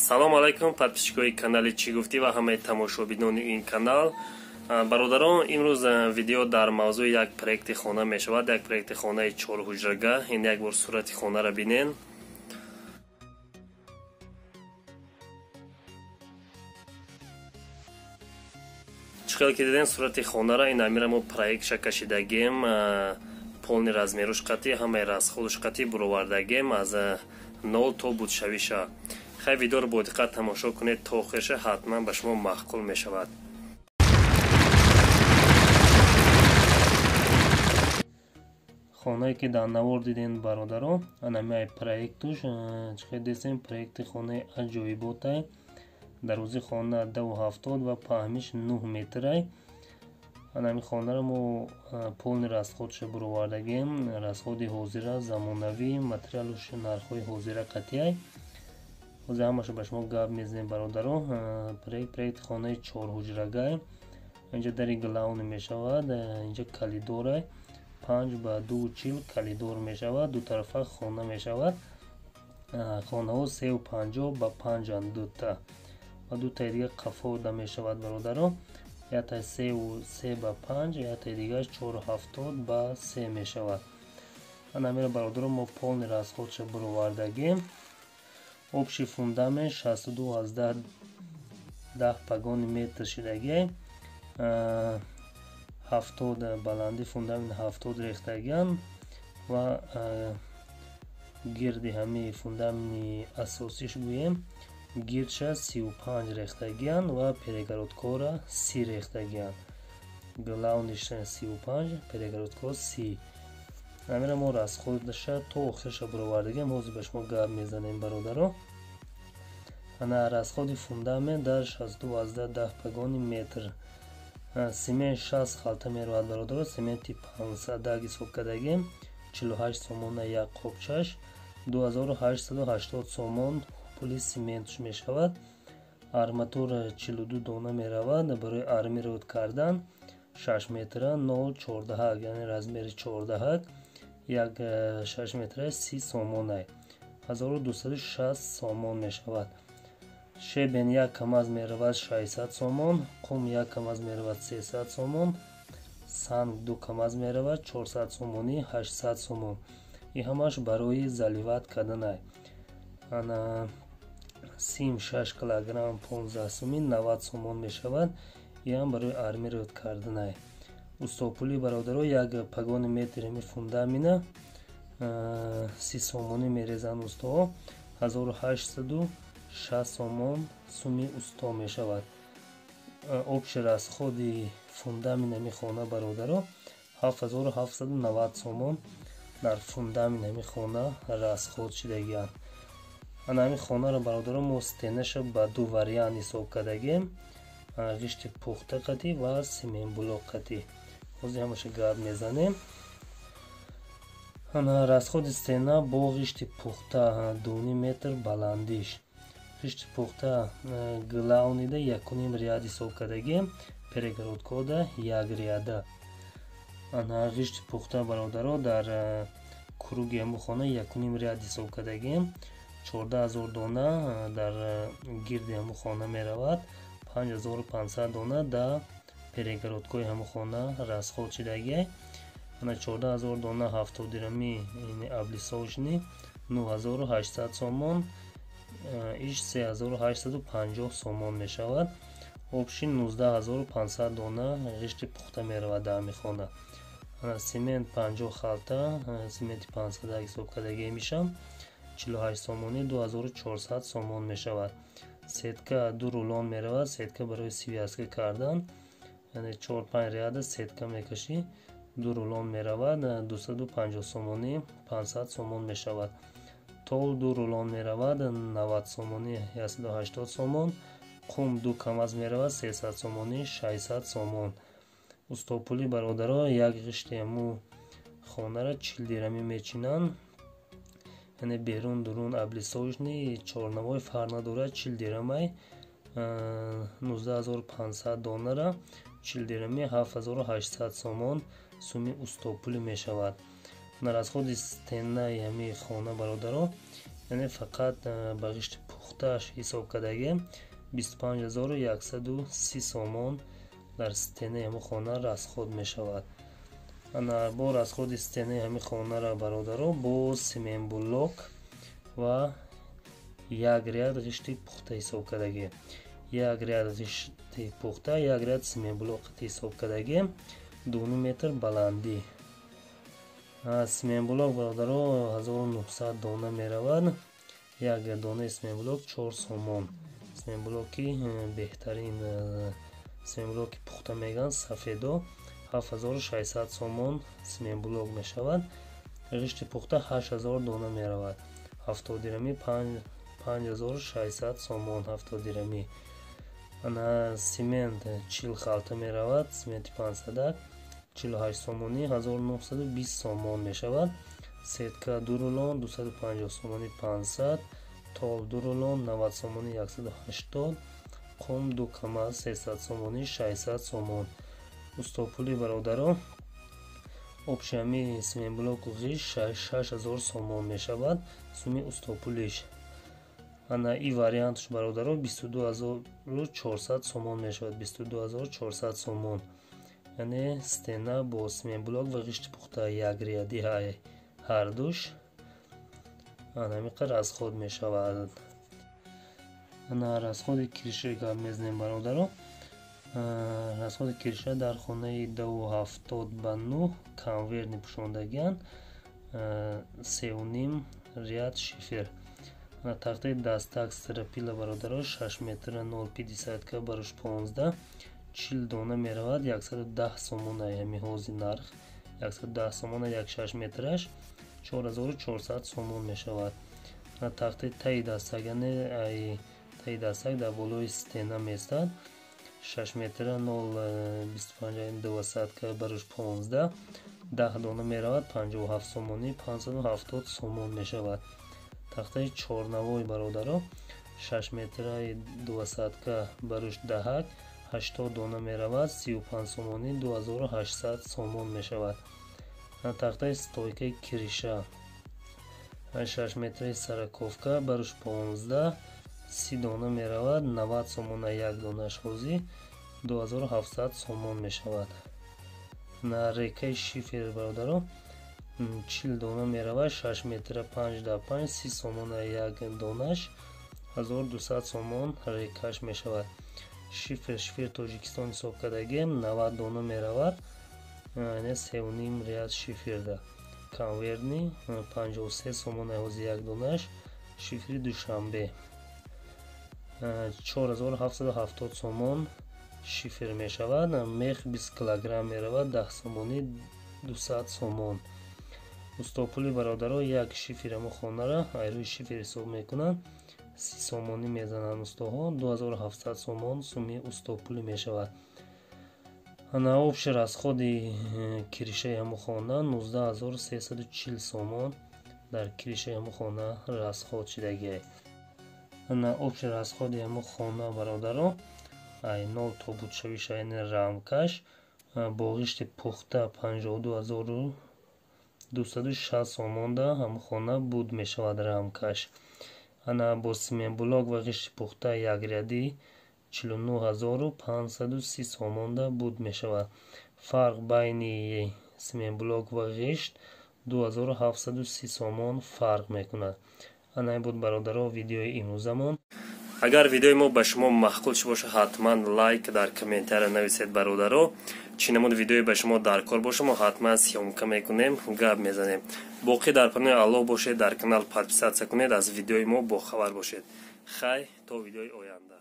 Салом алайкум подписчикои канали Чӣ гуфтӣ ва ҳамаи тамошобинони ин канал. Бародарон, имрӯз видео дар мавзӯи як проекти хона мешавад, як проекти хонаи чорҳуҷрага. Ин як бор сурати хонаро бинен. Чӣ хел ки диден сурати хонара, ин амира мо проектша кашидагем, полни размеруш қатӣ, ҳамаи расходуш қатӣ буровардагем аз нол то будшавиша. Хай видеоро бо диққат тамошо кунед то охирша, ҳатман ба шумо маъқул мешавад. Хонае ки дар навор диден бародаро, анамиай проектуш, чӣ хел дидем, проекти хонаи аҷоиботай. Дарози хона 2,70 ва паҳмиш 9 метрай. Анами хонаро мо полни расходша буровардагем, расходи ҳозира, замонавӣ, материалуш нархҳои ҳозира қатъиай. Ҳозир ҳамаша ба шумо гап мезанем бародаро. Проекти хонаи чорҳуҷрагай. Инҷа дари главни мешавад, инҷа калидорай, 5 ба 2,40 калидор мешавад, дутарафа хона мешавад. Хонаҳо 3,50 ба 5 дута ва дутаи дига қафода мешавад бародаро. Яктаи 3,3 ба 5, яктаи дигаш 4,70 ба 3 мешавад. Анамира бародаро мо полни расходша буровардагем. Общий фундамент 62,10 погони метр шидагиай. 70 баланди фундамент 70 рехтагиан ва гирди ҳамаи фундаменти асосиш гӯем гирдша 35 рехтагиан ва перегородкора 30 рехтагиан. Главниш 35, перегородкор 30. Амира мо расходаша то охирша буровардагем, ҳозир ба шумо гап мезанем бародаро. Ана расходи фундамент дар 62,10 погони метр. Семент 60 халта меравад бародаро, сементи 500 ҳисоб кардагем, 48 сомона як қопчаш, 2880 сомон пули сементш мешавад. Арматура 42 дона меравад барои армировать кардан, 6 метра 0,14, яъне размери 14, як 6 метра 30 сомонай, 1260 сомон мешавад. Шебен як камаз меравад 600 сомон, қум як камаз меравад 300 сомон, санг ду камаз меравад 400 сомонӣ, 800 сомон. Ин ҳамаш барои заливат карданай. Ана сим 6 килограмм 15 сомӣ, 90 сомон мешавад. Ин барои армировать карданай. Устопули бародаро як погони метри фундамина 30 сомонӣ мерезанд устоҳо, 1860 сомон суми усто мешавад. Общий расходи фундамент ҳами хона бародаро 7790 сомон дар фундамент ҳами хона расход шидагианд. Ана ҳами хонаро бародаро мо стенаша ба ду вариант ҳисоб кардагем, ғишти пухта қатӣ ва сементблок қатӣ. Ҳозир ҳамаша гап мезанем. Ана расходи стена бо ғишти пухта 2,5 метр баландиш. Ғишти пухта главнида 1,5 ряд ҳисоб кардагем, перегородкода 1 ряда. Ана ғишти пухта бародаро дар круги ҳамун хона 1,5 ряд ҳисоб кардагем, 14000 дона дар гирди ҳамун хона меравад, 5500 дона дар перегородкои ҳамун хона расход шидагиай. Ана 14000 дона 70 дирами облицовочный 9800 сомон, иш 3850 сомон мешавад. Общий 19500 дона ғишти пухта меравад дар ҳамин хона. Ана семент 50 халта, сементи 500 ҳисоб кардагӣ мешам, 48 сомонӣ, 2400 сомон мешавад. Сетка 2 рулон меравад, сетка барои связка кардан, яъне 4-5 ряда сетка мекашӣ, 2 рулон меравад, 250 сомонӣ, 500 сомон мешавад. Тол 2 рулон меравад, 90 сомонӣ, 180 сомон. Қум 2 камаз меравад, 300 сомонӣ, 600 сомон. Устопули бародаро як ғишти ҳамун хонара 40 дирами мечинанд, яъне берун дурун облицовочный чорнавой фарқ надорад, 40 дирамай, 19500 донара 40 дирами 7800 сомон суми устопулӣ мешавад. На расходи стенаи ҳамин хона бародаро, яъне фақат ба ғишти пухта пухтааш ҳисоб кардагем 25130 сомон дар стенаи ҳамин хона расход мешавад. Ана бо расходи стенаи ҳамин хонара бародаро бо цементблок ва як ряд ғишти пухта ҳисоб кардагем. Як ряд ғишти пухта, як ряд цементблок ҳисоб кардагем, 2,5 метр баландӣ. Цементблок бародаро 1900 дона меравад. Як донаи цементблок 4 сомон. Цементблоки беҳтарин цементблоки пухта мегӯянд, сафедо 7600 сомон цементблок мешавад. Ғишти пухта 8000 дона меравад. 70 дирами 5600 сомон 70 дирами. Ана цемент 40 халта меравад, цементи 500 48 сомонӣ 1920 сомон мешавад. Сетка 2 рулон 250 сомонӣ 500, тол 2 рулон 90 сомонӣ 180, қум 2 камаз 300 сомонӣ 600 сомон. Устопули бародаро общий ҳами цементблоку ғишт 6000 сомон мешавад суми устопулиш. Ана и вариантш бародаро 22400 сомон мешавад, 22400 сомон. Яъне стена бо цементблок ва ғишти пухта як ряди ҳардуш ана ҳамин расход мешавад. Ана расходи крыша гап мезанем бародаро. Расходи крыша дар хонаи 2,70 ба 9 конвертный пӯшондагианд, 3,5 ряд шифер. Тахтаи дастак стропила бародаро 6 метра 0,50 ка барош 15 40 дона меравад, 110 сомона ҳами ҳози нарх 110 сомона як 6 метраш 4400 сомон мешавад. Тахтаи таи дастак, яъне таи дастак дар болои стена местад, 6 метра 0,25 200 ка барош 15 10 дона меравад, 57 сомонӣ 570 сомон мешавад. Тахтаи чорнавои бародаро 6 метраи 200 ка барош 10 80 дона меравад, 35 сомонӣ 2800 сомон мешавад. Тахтаи стойкаи крыша 6 метраи сороковка барош 15 30 дона меравад, 90 сомона як донаш ҳозӣ 2700 сомон мешавад. На рейкаи шифер бародаро 40 дона меравад, 6 метра 5 да 5 30 сомона як донаш 1200 сомон рейкаш мешавад. Шифер Тоҷикистон ҳисоб кардагем 90 дона меравад, яъне 3,5 ряд шиферда. Конвертный 53 сомона ҳозӣ як донаш. Шифери Душанбе 4770 сомон шифер мешавад. Мех 20 килограмм меравад, 10 сомонӣ 200 сомон. Устопули бародаро як шифер ҳамо хонара айрӯи шифер ҳисоб мекунанд, 30 сомонӣ мезананд устоҳо, 2700 сомон суми устопулӣ мешавад. Ана общий расходи крышаи ҳамо хона 19340 сомон дар крышаи ҳамо хона расход шидагиай. Ана общий расходи ҳамо хона бародаро ай нол то будшавиша, яъне рамкаш бо ғишти пухта 52260 сомонда ҳамо хона буд мешавад рамкаш. Ана бо цементблок ва ғишти пухта як рядӣ 49530 сомонда буд мешавад. Фарқ байни цементблок ва ғишт 2730 сомон фарқ мекунад. Ана ин буд бародаро видеои имрӯзамон. Агар видеои мо ба шумо маъқул шуда бошад, ҳатман лайк дар комментария нависед бародаро. Чӣ намуд видеое ба шумо дар кор боша, мо ҳатман съёмка мекунем, гап мезанем. Боқӣ дар паноҳи Аллоҳ бошед, дар канал подписаться кунед, аз видеои мо бохабар бошед. Хай то видеои оянда.